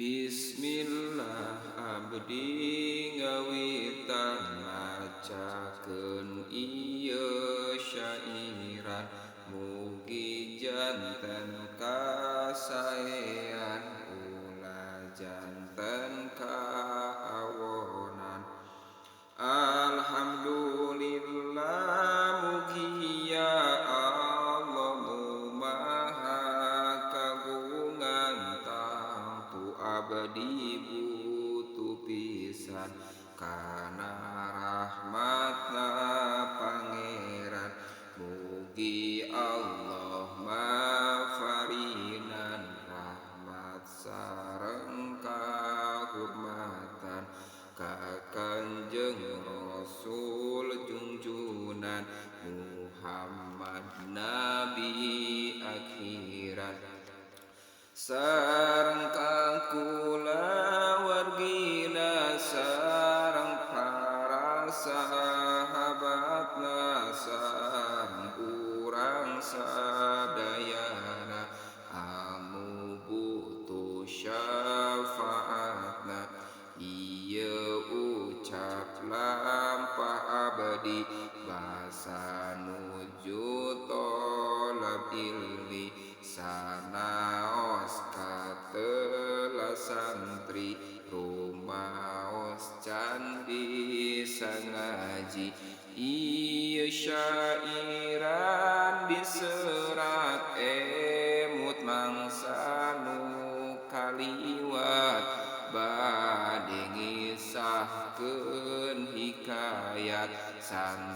Bismillah abdi ngawitan macakeun ieu syairan mugi janten kasaean ulah janten kaawonan. Alhamdulillah mugi ya Allah nu maha kagungan tangtu abdi butuh pisan kana rahmatna Pangeran. Mugi Allah mafarinan rahmat sareng kahurmatan ka Kanjeng Rasul junjunan Muhammad Nabi akhirat. Sareng kulawargina sareng para sahabatna sareng urang sadayana anu butuh syafaatna. Ieu ucap lampah abdi basa nuju tolab ilmi sanaos katela santri rumaos can bisa ngaji. Ieu syairan diserat emut mangsa nu kaliwat bade ngisahkeun hikayat santri.